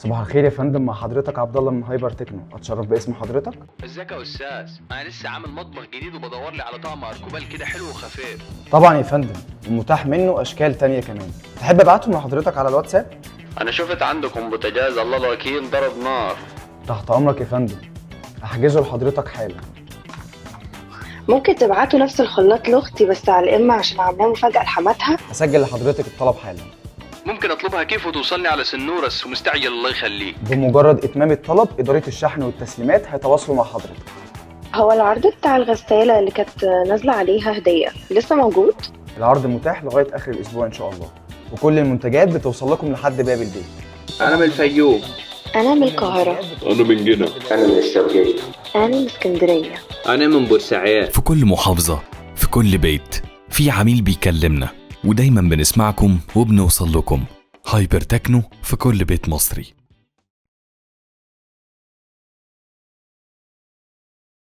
صباح الخير يا فندم، مع حضرتك عبد الله من هايبر تكنو. اتشرف باسم حضرتك. ازيك يا استاذ؟ انا لسه عامل مطبخ جديد وبدور لي على طقم اركوبال كده حلو وخفيف. طبعا يا فندم، ومتاح منه اشكال تانية كمان. تحب ابعتهم لحضرتك على الواتساب؟ انا شفت عندكم بوتاجاز الله الوكيل ضرب نار. تحت امرك يا فندم، احجزه لحضرتك حالا. ممكن تبعتوا نفس الخلاط لاختي بس على الإما عشان عاملاه مفاجأة لحماتها. اسجل لحضرتك الطلب حالا. ممكن اطلبها كيف وتوصلني على سنورس؟ ومستعجل الله يخليك. بمجرد اتمام الطلب ادارة الشحن والتسليمات هيتواصلوا مع حضرتك. هو العرض بتاع الغسالة اللي كانت نازلة عليها هدية لسه موجود؟ العرض متاح لغاية اخر الاسبوع ان شاء الله، وكل المنتجات بتوصل لكم لحد باب البيت. انا من الفيوم. أنا من القاهرة. أنا من جنة. أنا من الشرقية. أنا من اسكندرية. انا من بورسعيد. في كل محافظة، في كل بيت، في عميل بيكلمنا، ودايما بنسمعكم وبنوصل لكم. هايبر تكنو في كل بيت مصري.